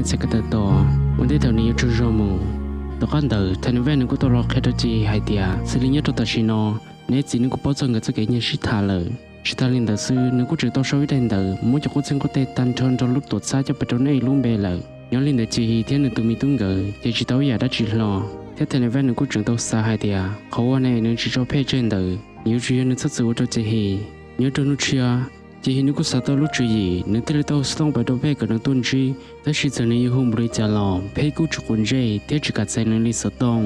txhais ko taw tos, ua ntej thaum nws yuav tsaug zog mus. Tom qab ntawd Thaj Nij Vaj nws kuj tau los qhia rau Ci His hais tias xws li nyob rau tam sim no, nws txiv nws kuj paub txog nkawd txoj kev nyiag sib tham lawm. Tsis tas li ntawd xwb, nws kuj tseem tau sau ib daim ntawv muab cov qub txeeg qub teg tag nrho nrog lub tuam txhab coj pes rau neb lub npe lawm. Nyob li ntawd Ci His thiab nws tus me tub nkawd ces tsis tau ib yam dab tsi hlo, thiab Thaj Nij Vaj nws kuj tseem tau xav hais tias qhov uas nws es nws tsis tso Phej tseg ntawd yuav tsum yog nws txhob txwm ua rau Ci His. Nyob rau hnub tshiab, Ci His nws kuj xav tau lub tswv yim, nws thiaj li tau xov tooj pem rau Phej kom nws tuaj ntsib. Tab sis txawm nws yuav hu npaum li cas los Phej kuj tsis quav ntsej thiab tsis kam txais nws li xov tooj.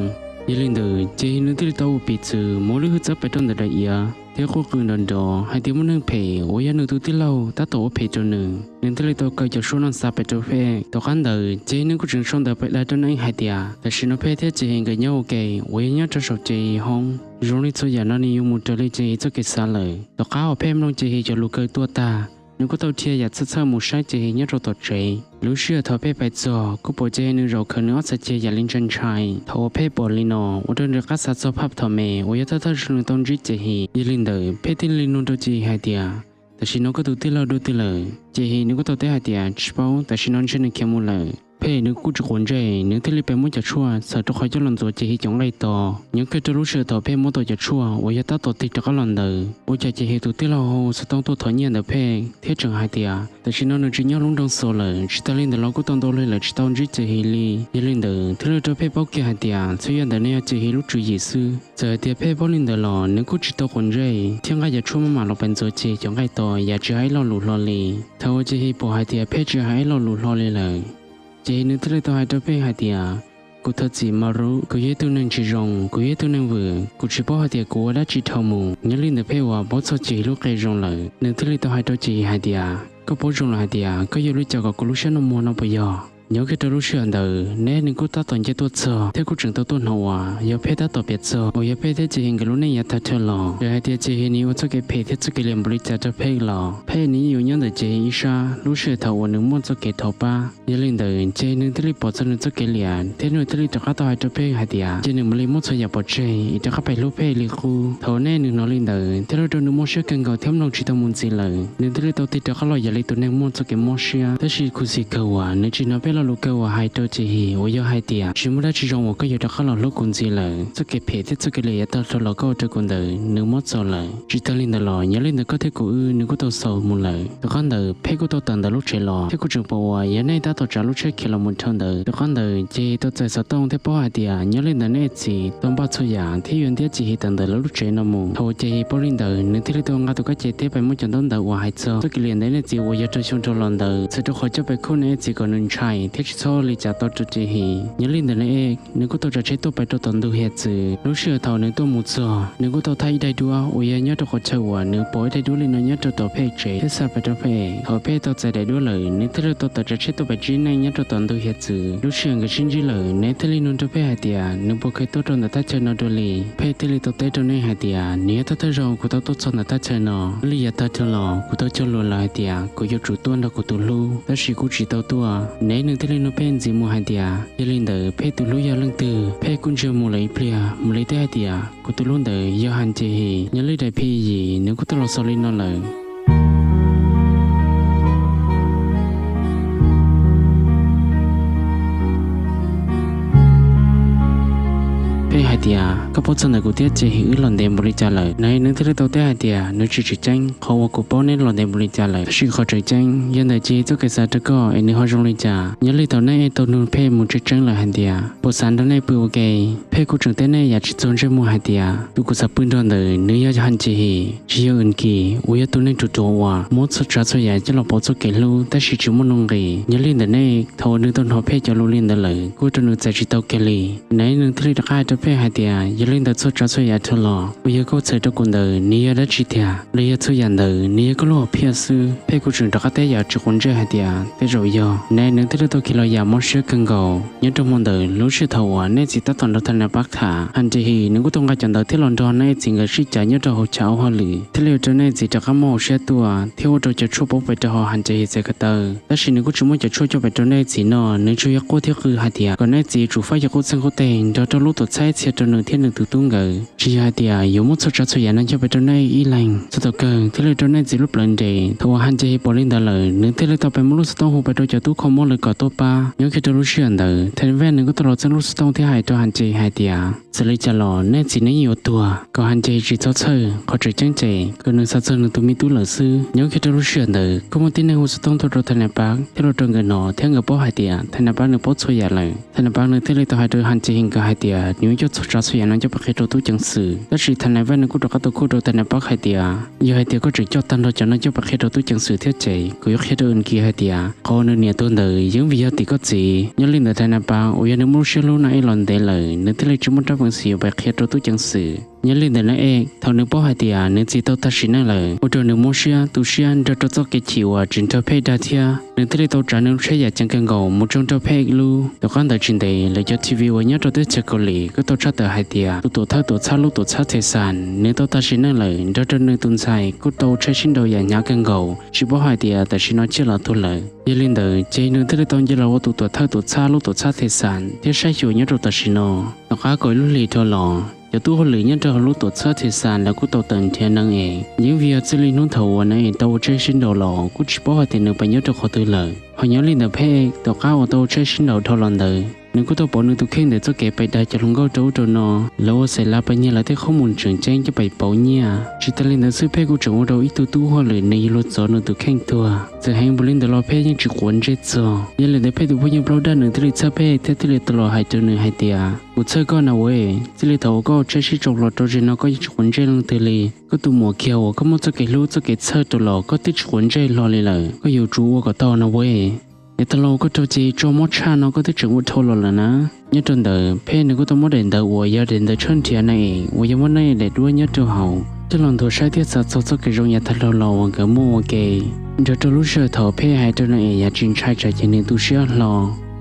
Yog li ntawd Ci His nws thiaj li tau ua piv txwv muab lub hwj txawb pem rau ntawm daim iav thiab quaj qw nrov nrov hais tias muaj neeg phem uas yog nws tus tij laug tab tom ua phem rau nws. Nws thiaj li tau kaw cov suab no xa pem rau Phej. Tom qab ntawd Ci His nws kuj tseem sau ntawv pem dag rau Nij hais tias tam sim no Phej thiab Ci His nkawd nyob ua ke uas yog nyob rau saum Ci His hoob. Zoo li txhua yam no nws yuav mus raws li Ci His txoj kev xav lawm. Tom qab uas Phej mloog Ci His cov lus kaw tuaj tag, nws kuj tau dhia yam txhawj txhawj mus saib Ci His nyob rau tom tsev. Lub sij hawm thaum Phej pais txog kuj pom Ci His nws zaum khawm nws ob txhais ceg yam li ntshai ntshai. Thaum uas Phej pom li no ua rau nws rov qab xav txog phaj thom me uas yog thawj thawj zaug nws tau ntsib Ci His. Yog li ntawd Phej thiaj li nug rau Ci His hais tias tam sim no koj tus tij laug dua twg lawm? Ci His nws kuj tau teb hais tias tsis paub, tam sim no ntshe nws khiav mus lawm. Phej nws kuj tsis quav ntsej, nws thiaj li pes muab cov tshuaj txhawm rau qhov coj los ntxuav Ci His cov nqaij tos. Nyob kiag rau lub sij hawm thaum Phej muab tau cov tshuaj uas yog tab tom tig rov qab los ntawd, ua cas Ci His tus tij laug hu xov tooj tuaj thov nyiaj ntawm Phej thiab tseem hais tias tam sim no nws tsis nyob lub nroog Xos lawm. Tsis tas li ntawd los kuj tau ntau lawm tsis tau ntsib Ci His li. Yog li ntawd thiaj li ua rau Phej paub kiag hais tias txhua yam ntawd no yog Ci His lub tswv yim xwb. Txawm hais tias Phej paub li ntawd los nws kuj tsis tau quav ntsej thiab nqa cov tshuaj maj mam los pes ntxuav Ci His cov nqaij tos yam tsis hais ib lo lus hlo li. Thaum uas Ci His pom hais tias Phej tsis hais ib lo lus hlo li lawm, Ci His nws thiaj li tau hais rau Phej hais tias kuv thov txim Maruk, kuv yog ib tug neeg tsis zoo, kuv yog ib tug neeg vwm, kuv tsis paub hais tias kuv ua dab tsi dhau mus. Nyob li ntawd Phej uas paub txog Ci His lub qe zoo lawm, nws thiaj li tau hais rau Ci His hais tias koj paub zoo lawm hais tias koj yuav li cas kom kuv lub siab noj muag no puas yog? Nyob kiag rau lub sij hawm ntawd Nij nws kuj tab tom nce tuaj txog thiab kuj tseem tau tuaj hnov uas yog Phej tab tom piav txog uas yog Phej thiab Ci His nkawd lub neej yav tag dhau los, txawm hais tias Ci His nws ua txoj kev phem thiab txoj kev liam npaum li cas rau Phej los Phej nws yeej yuav nyob ntawm Ci His ib sab lub sij hawm thaum uas nws muaj txoj kev thov pab. Yog li ntawd Ci His nws thiaj li pom txog nws txoj kev liam thiab nws thiaj li rov qab tau hais rau Phej hais tias cia nws mam li muab txhua yam pov tseg es rov qab pais hlub Phej li qub. Thaum uas Nij nws hnov li ntawd thiaj li ua rau nws mob siab kawg nkaus thiab mloog tsis tau mus ntxiv lawm. Nws thiaj li tau tig rov qab los yam li tus neeg muaj txoj kev mob siab, tab sis khuv xim kawg uas nws tsis hnov Phej lo lus kawg uas hais rau Ci His uas yog hais tias tsis muaj dab tsi zoo uas koj yuav rov qab los hlub kuv ntxiv lawm. Txoj kev phem thiab txoj kev liam yav tag dhau los koj ua rau kuv ntawd nws muab txaus lawm. Tsis tas li ntawd los nyob li ntawd koj thiab kuv wb nws kuj tau xaus mus lawm. Tom qab ntawd Phej kuj tau tawm ntawm lub tsev los thiab kuj tseem pom uas yog Nij tab tom tsav lub tsheb khiav los mus dhau ntawd. Tom qab ntawd Ci His tau txais xov tooj thiab paub hais tias nyob li ntawd Nij txiv tau npaj txhua yam thiab yuav ntiab Ci His tawm ntawm lawv lub tsev no mus. Thaum uas Ci His paub li ntawd nws thiaj li tau nqa tus kab ce thiab pais muab cov ntaub ntawv uas hais txog txoj kev liam ntawm Nij txiv uas yog rau xyoo dhau los ntawd txhawm rau qhov coj pes khuj Nij txiv kom nws ntshai thiab tsis txhob ua li cas tau rau Ci His. Nyob li ntawd Nij nws kuj tau tsav tsheb tuaj pais rau tom ntug hiav txwv. Lub sij hawm thaum nws tuaj mus txog nws kuj tau thaj ib daim duab uas yog nyob rau qhov chaw uas nws pom ib daim duab li no nyob rau tom Phej tsev thiab xa pais rau Phej. Thaum Phej tau txais daim duab lawm nws thiaj li tau tawm tsav tsheb tuaj pais ntsib Nij nyob rau tom ntug hiav txwv. Lub sij hawm nkawd sib ntsib lawm Nij thiaj li nug rau Phej hais tias nws puas kheev tuaj rau ntawm thaj chaw no dua li. Phej thiaj li tau teb rau Nij hais tias nws yog thawj thawj zaug kuv tau tuaj txog ntawm thaj chaw no. Nyob li yav tag dhau los kuv tau cog lus lawm hais tias kuv yuav tsum tuaj nrog kuv tus hlub, tab sis kuv tsis tau tuaj. Nij nws thiaj li nug Phej ntxiv mus hais tias yog li ntawd Phej tus hlub yog leej twg? Phej kuj ntsiag mus lawm ib pliag mam li teb hais tias kuv tus hlub ntawd yog Has Ci His. Nyob li daim phi yim nws kuj tau los xaus li no lawm. Phej hais tias koj paub txog ntawm kuv thiab Ci His wb los ntev npaum li cas lawm? Nij nws thiaj li tau teb hais tias nws tsis tseem ceeb qhov uas kuv paub neb los ntev npaum li cas lawm, tab sis qhov tseem ceeb yog ntawm Ci His txoj kev xav rau koj es nws ho zoo li cas. Nyob li thaum Nij tau nug Phej mus tseeb tseeb lawm hais tias puas xav nrog Nij pw ua ke, Phej kuj tseem teb Nij yam tsis txuag ntsej muag hais tias tus kuv xav pw nrog ntawd nws yog Has Ci His, tsis yog Wm Kis uas yog tus neeg ruam ruam uas muab txhua tsav txhua yam coj los pauv txoj kev hlub tab sis tsis muaj nuj nqis. Nyob li ntawm Nij thaum uas nws tau hnov Phej cov lus li ntawd lawm kuj ua rau nws txais tsis tau kiag li. Nij nws thiaj li rov qab hais rau Phej hais tias yog li ntawd txhua tsav txhua yam dhau los uas yog koj txhawm rau kuv ntawd nws yog dab tsi tiag, los yog txhua yam ntawd nws yog koj lub hom phiaj xwb? Phej kuj tseem rov qab teb yam tsis quav ntsej hais tias tej zaum yog. Nij nws thiaj li tau khiav los yam mob siab kawg nkaus. Nyob rau hmo ntawd lub sij hawm thaum uas Nij txiv tab tom nrog Thaj Nij Pab tham, Has Ci His nws kuj tau nqa cov ntawv thiab los nrog Nij txiv nkawd sib cav nyob rau hauv chav ua hauj lwm, thiaj li ua rau Nij txiv rov qab mob hauv siab tuaj thiab ua rau cov tshuaj poob pes rau hauv Has Ci His txhais ko taw. Tab sis nws kuj tsis muab cov tshuaj coj pes rau Nij txiv noj, nws tsuas yog quaj thiab qw hais tias kom Nij txiv tsum faib cov qub txeeg qub teg nrog rau lub tuam txhab txhia rau nws thiab nws tus tub nkawd, tsis yog hais tias yuav muab txhua tsav txhua yam no coj pes rau nej ib leeg. Txog thaum kawg thiaj li rau nej txiv lub plawv nres. Thaum uas Hais Ncais pom li ntawd lawm, nws thiaj li tau pes muab lub xov tooj hu pes rau cov tub kho mob lawv kom tuaj pab. Nyob kiag rau lub sij hawm ntawd Thaj Nais Vaj nws kuj tau los txog lub xov tooj thiab hais rau Hais Ncais hais tias, txawm li cas los nej txiv nws yeej yuav tuag, kom Hais Ncais tsis txhob txhawj. Qhov tseem ceeb ces kom nws xav txog nws tus me tub lawm xwb. Nyob kiag rau lub sij hawm ntawd kuj muaj tib neeg hu xov tooj tuaj rau Thaj Nais Pab thiab los rau nkawd hnov, thiab nkawd paub hais tias Thaj Nais Pab nws paub txhua yam lawm. Thaj Nais Pab nws thiaj li tau hais rau Hais Ncais nkawd hais tias nws yuav coj txhua tsav txhua yam no coj pes qhia rau tub ceev xwm. Tab sis Thaj Nais Vaj nws kuj rov qab tau kuj rau Thaj Nais Pab hais tias, yog hais tias koj tseem coj tag nrho cov no coj pes qhia rau tub ceev xwm thiab ces kuv yuav qhia rau Hais Ncais hais tias qhov uas nws niam tuag ntawd yeej vim yog tim koj txiv. Nyob li ntawd Thaj Nais Pab uas yog nws muaj lub siab hlub Nais Ej los ntev lawm, nws thiaj li tsis muaj rab peev xwm yuav pes qhia rau tub ceev xwm. Nyob li ntawd Nais Ej thaum nws paub hais tias nws txiv tau tag sim neej lawm, ua rau nws mob siab tu siab nrog rau txoj kev chim uas tseem raug Phej dag thiab. Nws thiaj li tau tsav nws lub tsheb yam ceev kawg nkaus mus tso rau Phej lub. Tom qab ntawd tsis ntev lawv cov T V uas nyob rau teb chaws Kaus Lim kuj tau tshaj tawm hais tias tus tuam thawj tuam txhab lub tuam txhab Thej Xas nws tau tag sim neej lawm, nrog rau nws tus ntxhais kuj tau ua tsheb sib nraus yam hnyav kawg nkaus, tsis paub hais tias tam sim no ciaj los tuag lawm. Yog li ntawd ces nws thiaj li tau nce los ua tus tuam thawj tuam txhab lub tuam txhab Thej Xas thiab saib xyuas nyob rau tam sim no. Tom qab kaum ib lub hlis dhau los, cov tub hauj lwm nyob rau hauv lub tuam txhab Thej Xas lawv kuj tau tawm nrhiav Nais Ej. Yeej vim yog txij li hnub thaum uas Nais Ej tau ua tsheb sib nraus los kuj tsis paub hais tias nws pais nyob rau qhov twg lawm. Ho nyob li ntawd Phej tom qab uas tau ua tsheb sib nraus dhau los ntawd, nws kuj tau pom nws tus kheej ntawm txoj kev pais dag cov hluas nkauj rau ub rau no. Lawv ua xaim lav pais nyiag lawv tej qhob mus tseem ceeb coj pais pauv nyiaj. Tsis tas li ntawd xwb Phej kuj tseem ua rau ib tug tub hauj lwm nws yuav luag txov nws tus kheej tuag. Txawm heev npaum li ntawd los Phej yeej tsis quav ntsej txog. Yog li ntawd Phej tus phooj ywg Plaub Daj nws thiaj li txhawj Phej thiab thiaj li tau los hais rau nws hais tias, kuv txhawj koj na Nais Ej, txij li thaum uas koj ua tsheb sib nraus los rau zaum no koj yeej tsis quav ntsej leej twg li. Koj tus muam kiag uas koj muaj txoj kev hlub txoj kev txhawj rau los koj twb tsis quav ntsej hlo li lawm, koj yuav tsum ua kom tau na Nais Ej. Yav tag los koj raug ces tso mob tshaj no koj twb tseem ua dhau los lawm na. Nyob rau ntawd Phej nws kuj tau muab daim ntawv uas yog daim ntawv tshawb nrhiav Nais Ej uas yog muaj Nais Ej daim duab nyob rau hauv coj los nthuav saib thiab xav txog txoj kev zoo yav tag los uas nkawd muaj ua ke. Nrog rau lub sij hawm thaum Phej hais rau Nais Ej yam tsis ntshai tsam ces nws tu siab hlo.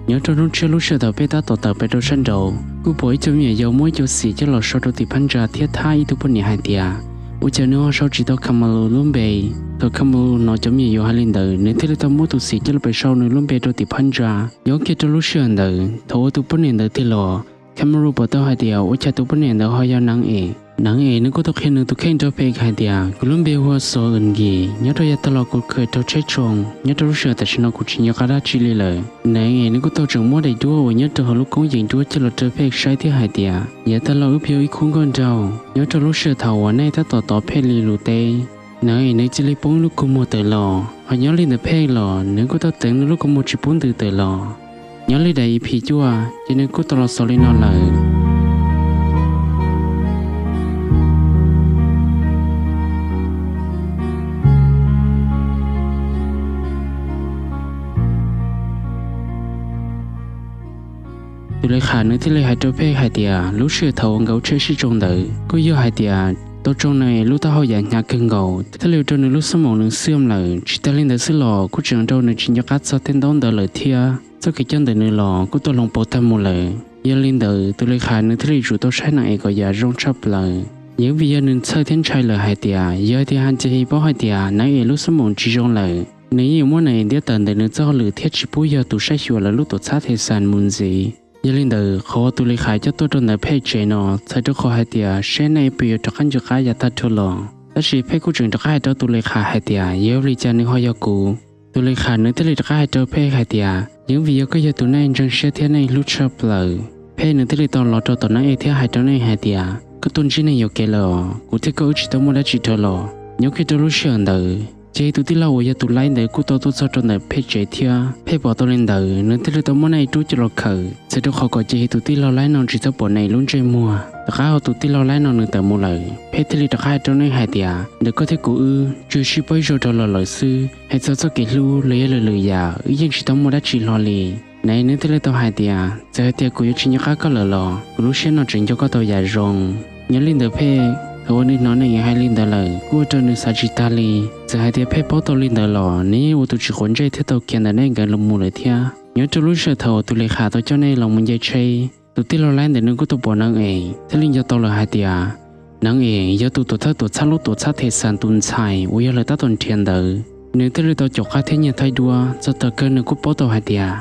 Nyob rau hnub tshiab lub sij hawm thaum Phej tab tom tawm pem rau sab nraud kuj pom ib co me nyuam yaus muab ib co xim coj los sau rau tim phab ntsa thiab thab ib tug poj niam hais tias, ua cas nws ho sau tsis tau Kham Malus lub npe. Thaum Kham Malus hnov cov me nyuam yaus hais li ntawd nws thiaj li tau muab tus xim coj los pem sau nws lub npe rau tim phab ntsa. Nyob kiag rau lub sij hawm ntawd thaum uas tus poj niam ntawd tig los, Kham Malus pom tau hais tias ua cas tus poj niam ntawd ho yog Nais Ej. Nais Ej nws kuj tau qhia nws tus kheej rau Phej hais tias, kuv lub npe hu ua Xos Wm Nkis, nyob rau yav tag los kuv khaws raug tsheb tsoo, nyob rau lub sij hawm tam sim no kuv tsis nco qab dab tsi li lawm. Nais Ej nws kuj tau tseem muab daim duab uas nyob rau hauv lub koob yees duab coj los rau Phej saib thiab hais tias, yav tag los wb pheej ua ib khub nkauj nraug. Nyob rau lub sij hawm thaum uas Nais Ej tab tom tos Phej li lus teb, Nais Ej nws cia li poob lub kua muag tawm los. Ho nyob li ntawd Phej los nws kuj tau teev nws lub kua muag tsis pub ntws tawm los. Nyob li daim E P cuaj ces nws kuj tau los xaus li no lawm. Tus Li Kham nws thiaj li hais rau Phej hais tias lub sij hawm thaum uas nkawd ua tsheb sib tsoo ntawd kuj yog hais tias tau tsoo Nais Ej lub taub hau yam hnyav kawg nkaus thiaj li ua rau nws lub xab moos nws xiam lawm. Tsis tas li ntawd xwb los kuj tseem ua rau nws tsis nco qab txog tej ntaub ntawv lawm thiab txoj kev coj ntawm nws los kuj tau hloov pauv tag mus lawm. Yog li ntawd tus Li Kham nws thiaj li yuav tsum tau saib Nais Ej kom yam zoo tshaj plaws. Yeej vim yog nws txhawj thiab ntshai lawm hais tias yog hais tias Hais Ncais paub hais tias Nais Ej lub xab moos tsis zoo lawm, nws yeej yuav muab Nais Ej ntiab tawm ntawm nws txoj hauj lwm thiab tsis pub yog tus saib xyuas lawv lub tuam txhab Thej Xas mus ntxiv. Yog li ntawd qhov uas tus Li Kham coj tuaj rau ntawm Phej tsev no txhais rau qhov hais tias seb Nais Ej puas yuav rov qab nco qab yav tag dhau los. Tab sis Phej kuj tseem rov qab hais rau tus Li Kham hais tias yog vim li cas nws ho yog kuv. Tus Li Kham nws thiaj li rov qab hais rau Phej hais tias yeej vim yog koj yog tus Nais Ej ntseeg siab thiab Nais Ej hlub tshaj plaws. Phej nws thiaj li tau los rau tom Nais Ej thiab hais rau Nais Ej hais tias koj tuaj ntsib neeg yuam kev lawm os, kuv thiab koj wb tsis tau muaj dab tsi dhau los. Nyob kiag rau lub sij hawm ntawd ces tus tij laug uas yog tus laib ntawd kuj tau tuaj txog rau ntawm Phej tsev thiab. Phej pom tau li ntawd nws thiaj li tau muab Nais Ej rub coj los khawm txhais rau qhov kom ces tus tij laug laib no tsis txhob pom Nais Ej lub ntsej muag. Tom qab uas tus tij laug laib no nws tawm mus lawm, Phej thiaj li rov qab hais rau Nais Ej hais tias ntawm koj thiab kuv wb tsuas sib paub ib zaug dhau los lawm xwb, hais txog txoj kev hlub los yog lwm lwm yam wb yeej tsis tau muaj dab tsi hlo li. Nais Ej nws thiaj li tau hais tias txawm hais tias kuv yuav tsis nco qab koj lawm los kuv lub siab no tseem nco koj tau yam zoo. Nyob li ntawd Phej thaum uas nws hnov Nais Ej hais li ntawd lawm kuj ua rau nws xav tsis tag li. Txawm hais tias Phej paub tau li ntawd los nws yeej ua tus tsis quav ntsej thiab tau khiav ntawm Nais Ej nkawd los mus lawm thiab. Nyob rau lub sij hawm thaum uas tus Li Kham tau coj Nais Ej los mus nce tsheb, tus tij laug laib ntawm nws kuj tau pom Nais Ej thiaj li nco tau lawm hais tias Nais Ej yog tus tuam thawj tuam txhab lub tuam txhab Thej Xas tus ntxhais uas yog lawv tab tom nrhiav ntawd. Nws thiaj li tau caum qab thiab nyiag thaij duab. Txog thaum kawg nws kuj paub tau hais tias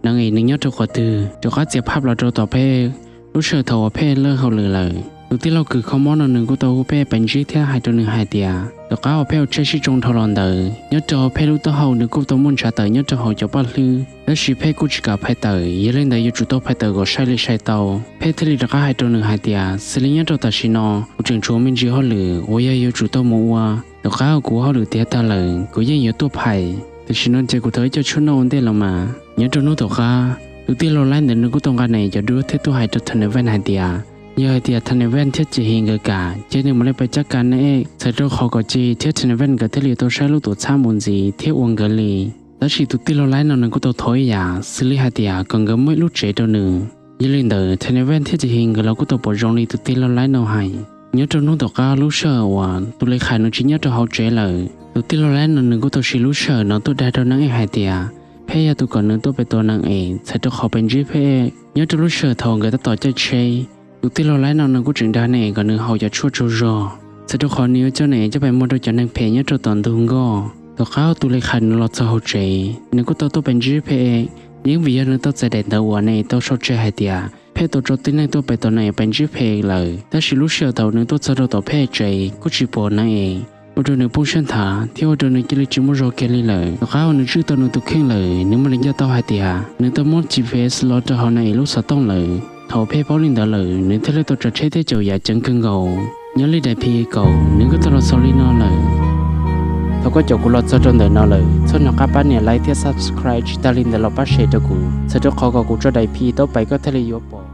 Nais Ej nws nyob rau qhov twg, rov qab txiav phaj los rau tom Phej lub sij hawm thaum uas Phej lig hauj lwm lawm. Tus tij laug kws kho mob no nws kuj tau hu Phej pais ntsib thiab hais rau nws hais tias tom qab uas Phej ua tsheb sib tsoo dhau los ntawd, nyob rau Phej lub taub hau nws kuj tau muaj ntshav tawm nyob rau hauv cov paj hlwb, tab sis Phej kuj tsis kam phais tawm. Yog li ntawd yuav tsum tau phais tawm kom sai li sai tau. Phej thiaj li rov qab hais rau nws hais tias xws li nyob rau tam sim no kuv tseem tshuav me ntsis hauj lwm uas yog yuav tsum tau mus ua. Tom qab uas kuv hauj lwm tiav tag lawm kuv yeej yuav tuaj phais, tam sim no ces kuv thov ib co tshuaj noj ua ntej los mas. Nyob rau hnub tom qab, tus tij laug laib ntawd nws kuj tau nqa nws cov duab thiab tuaj hais rau Thaj Niam Vaj hais tias yog hais tias Thaj Niam Vaj thiab Ces Hi nkawd kam ces nws mam li pais cab ka ne, txhawm rau qhov kom Ces Hi thiab Thaj Niam Vaj nkawd thiaj li tau saib lub tuam txhab mus ntxiv thiab ua nkawd li. Tab sis tus tij laug laib no nws kuj tau thov ib yam xws li hais tias kom nkawd muab ib lub tsev rau nws. Yog li ntawd Thaj Niam Vaj thiab Ces Hi nkawd los kuj tau pom zoo li tus tij laug laib no hais. Nyob rau hnub tom qab lub sij hawm uas tus Li Khais nws tsis nyob rau hauv tsev lawm, tus tij laug laib no nws kuj tau siv lub sij hawm no tuaj dag rau Neeb Ej hais tias Phej yog tus kom nws tuaj pem tos Neeb Ej, txhawm rau qhov pem ntsib Phej. Nyob rau lub sij hawm thaum nkawd tab tom caij tsheb, tus tij laug laib no nws kuj tseem dag Neeb Ej kom nws haus cov tshuaj tsaug zog, txhawm rau qhov nws yuav coj Neeb Ej coj pais muag rau cov neeg phem nyob rau tom ntug nkoj. Tom qab tus Li Khais nws los txog hauv tsev, nws kuj tau tuaj pem ntsib Phej, yeej vim yog nws tau txais daim ntawv uas Neeb Ej tau sau tseg hais tias Phej tau tso tib neeg tuaj pem tos Neeb Ej pem ntsib Phej lawm. Tab sis lub sij hawm thaum nws tuaj txog rau tom Phej tsev kuj tsis pom Neeb Ej, ua rau nws poob siab nthav thiab ua rau nws cia li tsis muaj zog kiag li lawm. Tom qab uas nws tswj tau nws tus kheej lawm, nws mam li nco tau hais tias nws tau muab G P S los rau hauv Neeb Ej lub xov tooj lawm. Thaum Phej paub li ntawd lawm, nws thiaj li tau tso tsheb thiab caum yam ceev kawg nkaus. Nyob li daim P kaum nws kuj tau los xaus li no lawm. Thaum koj caum kuv los txog rau ntawm no lawm, txhob nco qab pab nias like thiab subscribe, tsis tas li ntawd los pab share rau kuv, txhawm rau qhov kom kuv tso daim P tau pais koj thiaj li yuav pom.